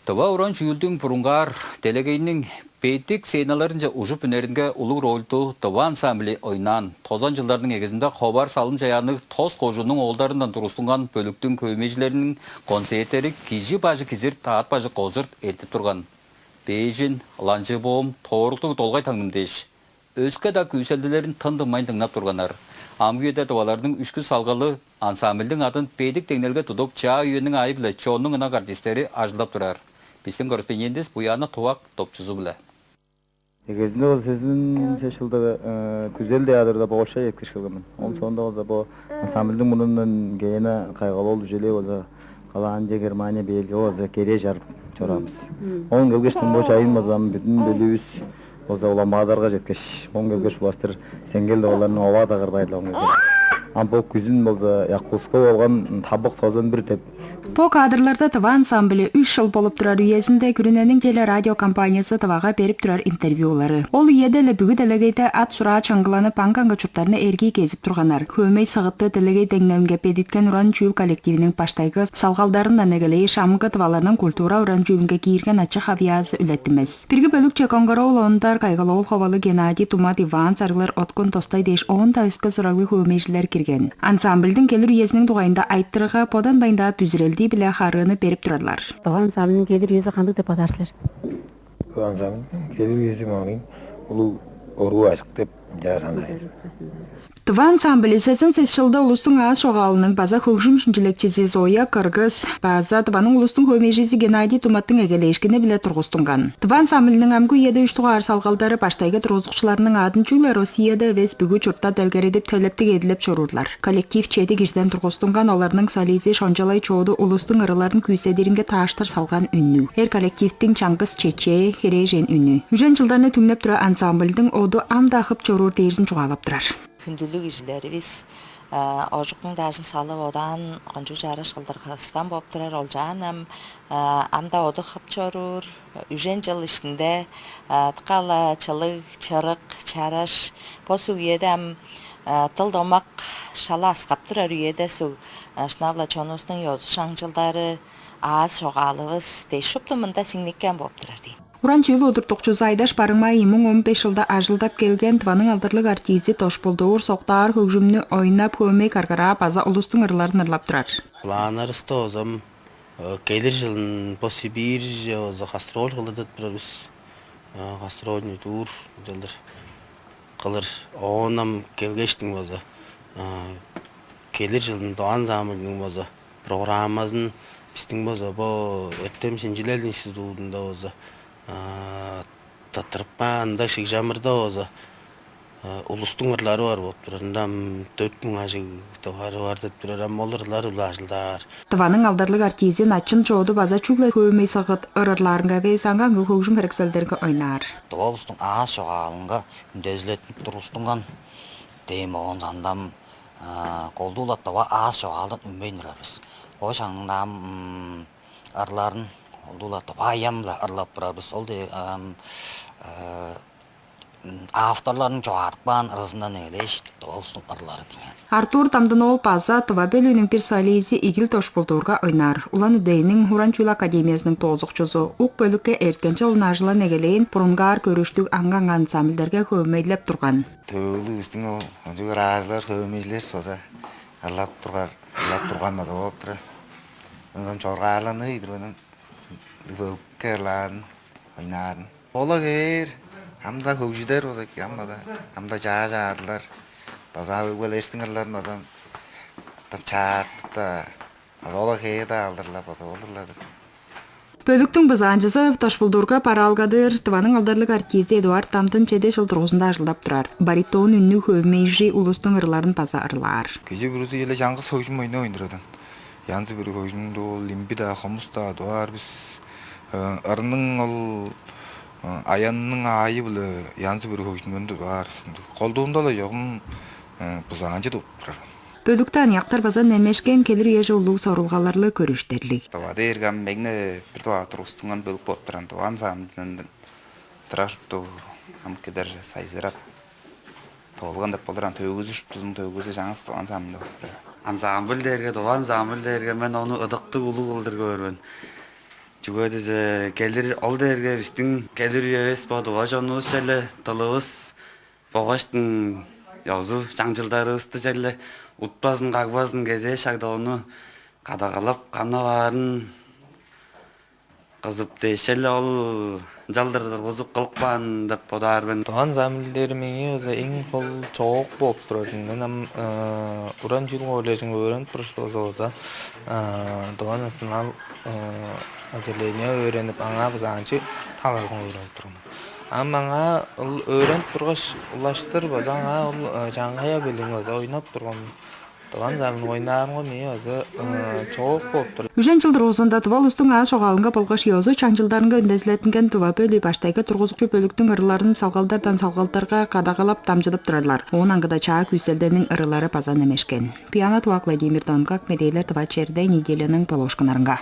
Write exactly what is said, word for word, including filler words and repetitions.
Тыва уран чүүлдүң бурунгаар делегейниң бедик сценаларынче ужуп үнеринге улуг рольду тыва ансамбли ойнаан. Тозан чылдарның эгезинде ховар салым чаяанныг тос кожунуң оолдарындан тургустунган бөлүктүң хөөмейжилериниң концертери кижи бажы кизир, таат бажы козурт эртип турган. Бээжин, Ланчы-Боом, Тооруктуг Долгай таңным дээш, өске-даа күүселделерин тын-тынмайн дыңнап турганнар. Амгы үеде тываларның үшкү салгалы ансамбльдиң адын бедик деңнелге тудуп, чаа үениң аайы-биле чоннуң ынак артистери ажылдап турар. Бистиң корреспондентивис Буяна Тувак топчузу-биле. Эгезинде ол сезин чеш жылда күзел театрда богоша эпкиш кылган мен. Ол соонда болза бо ансамбльдиң мурнундан Гена Кайгал-оол Үжелээ болза Голландия, Германия, Бельгия болза керээ чарып чораан бис. Оон келгештен бо чайын база ам бүдүн бөлүүбүс болза Улан-Баатарга четкеш, оон келгеш улаштыр Сеңгел оларның оваа дагырбайлы оңгуйган. Ам бо күзүн болза Якутска болган табык тозан бир деп. Бо кадрларда тыва ансамбли үш жыл болуп турар үезинде Күрүнениң телерадиокомпаниясы Тывага берип турар интервьюлары. Ол үеде-ле бүгү делегейде ат-сураа чаңгыланып, аңгы-аңгы чурттарны эргий кезип турганнар. Хөөмей сыгытты делегей деңнелинге бедиткен уран чүүл коллективиниң баштайгы салгалдарындан эгелээш, амгы тываларның культура уран чүүлүнге киирген ачы-хавыяазы үлеттинмес. Бирги бөлүкче Коңгар-оол Ондар, Кайгал-оол Ховалыг, Геннадий Тумат, Иван Сарыглар, Откун Тостай дээш оон-даа өске сураглыг хөөмейжилер кирген. Ансамбльдиң келир үезиниң дугайында айтырыгга боданмайн-даа бүзүрелдии-биле харыыны берип турарлар. Тыва ансамбльниң келир үези кандыг деп бодаар силер? Тыва ансамбльниң келир үези маңын улуг оруу ажык деп ынчаар санаар. Тыва ансамбли сезен сес чылда улустуң аас чогаалының база хөгжүм шинчилекчизи Зоя Кыргыз база Тываның улустуң хөөмейжизи Геннадий Туматтың эгелээшкини-биле тургустунган. Тыва ансамбльниң амгы үеде үш дугаар салгалдары баштайгы тургузукчуларының адын чүгле Россияда эвес, бүгү чуртта делгередип, төлептиг эдилеп чоруурлар. Коллектив чеди кижиден тургустунган, оларның солизи Шончалай Чооду улустуң ырыларын күүседиринге тааштыр салган үннүг. Эр коллективтиң чаңгыс чечээ, херээжен үнү. Үжен чылдарны түңнеп тура ансамбльдиң оду ам-даа хып чоруур дээрзин чугаалап турар. Хүндүлүг кижилеривис ожуктуң дажын салып, одаан кончуг чараш кылдыр кыскан болуп турар. Олчаан ам ам-даа оду хып чоруур. Үжен чыл иштинде дыка-ла чылыг, чырык, чараш, бо суг үеде ам дыл-домак шала аскап турар үеде суг, шынап-ла чонувустуң ёзу-чаңчылдары, аас чогаалывыс дээш шупту мында сиңниккен болуп турар дийин. Уран чүүл удуртукчузу Айдаш Барыҥмай муң он беш чылда ажылдап келген Тываның алдарлыг артизи Тошпулдуур соктаар хөгжүмнү ойнап, хөөмей каргараа база улустуң ырларын ырлап турар. Планнарывыста озам келир жылын бо Сибирьже оза гастроль кылыр деп турар бис. Гастрольный тур ынчалдыр кылыр. Оон ам келгештиң база келир жылдың Тыва ансамбльниң база программазын бистиң база бо эртем шинчилел институтунда база тыртырып каан ында Шигжамырда база улустуң ырлары бар болуп турар. Ында ам дөрт муң ажыг товары бар деп турар. Ам ол ырлар улаажылдаар. Тываның алдарлыг артизи Начын Чооду база чүгле хөөмей сыгыт ырырлаарынга эвес, аңгы-аңгы хөгжүм херекселдерге ойнаар. Тыва улустуң аас чогаалынга үндезилеттинип тургустунган дээм оон сандам колдуула тыва аас чогаалдан үнмейн турар бис. Ой шаңнаам ырларын колдуула тыва аям-ла ырлап турар бис. Ол авторларның чогаадып каан ырызындан эгелээш, тыва улустуң ырлары деген. Артур Дамдын-оол база Тыва бөлүүнүң бир солизи Игил Тошпулдуурга ойнаар. Улан-Удэниң Уран чүүл академиязының тоозукчузу, ук бөлүкке эрткен чылын ажылын эгелээн, бурунгаар көрүштүг аңгы-аңгы ансамбльдерге хөөмейлеп турган. Төөгүлүг бистиң ол кончуг ыраажылар, хөөмейжилер база ырлап турган, ырлап турган база болуп турар. Ынзам чоргаарланныг ийдир ону бөлүкке ырлаарын, ойнаарын. Ола кээр, ам-даа хөгжүдер болза эки, ам база ам-даа чаа чаарлар, база өгбелештиң ырларын база ам чаартып-даа, база ола кээр-даа алдырлар, база болурлар деп. Бөлүктүң бызаанчызы Тошпулдуурга бараалгадыр Тываның алдарлыг артизи Эдуард Дамдын чеде чыл тургузунда ажылдап турар. Баритон үннүг хөөмейжи улустуң ырларын база ырлаар. Кижи бүрүзү эле чаңгыс хөгжүм ойнап ойнурадан. Янзы-бүрү хөгжүмдү ол имби-даа, хомус-даа дуваар бис. Ырның ол аянның аайы-биле янзы-бүрү хөгжүмдерни дуваар бис. Колдуунда-ла чогум бызаанчы туруп турар. Бөлүктү аныяктар база немешкен, келир үеже улуг сорулгаларлыг, көрүштерлиг. Тыва дээрге ам меңне бир дываа тургустунган бөлүк болуп турган Тыва ансамбльден дыра шупту ам кедер сайзырап тоолган деп болур. Ан төөгүзү шуптузун төөгүзү чаңгыс Тыва ансамбль деп болур. Ансамбль дээрге, Тыва ансамбль дээрге мен ону ыдыктыг улуг кылдыр көөр мен. Чүге дизе келир ол дээрге бистиң келир үевис бо тыва чонувус черле дылывыс болгаштың ёзу чаңчылдарывысты черле утпазын кагбазын кезээ шагда ону кадагалап кана баарын кызып дээшел ол ынчалдыр тургузуп кылып каан деп бодаар мен. Тыван замилдери меңээ база эң кол чоок болуп турар. Мен ам уран чүүл колледжинге өөренип турушпаза база Тыван национал отделение өөренип, аңаа база анчы талазын өөренип турган. Ам аңаа ол өөренип тургаш, улаштыр база аңаа ол чаңгая билиң база ойнап турган. Тыван замын ойнаарымга мээ база чоок болуп тур. Үжен чыл дургузунда тыва улустуң аас чогаалынга болгаш ёзу чаңчылдарынга үндезилеттинген тыва бөлү баштайгы тургузукчу бөлүктүң ырыларын салгалдардан салгалдарга кадагалап дамчыдып турарлар. Оон аңгыда чаа күүселдениң ырылары база немешкен. Пиана Туак, Владимир Донгак, медээлер тыва черде неделяның положканнарынга.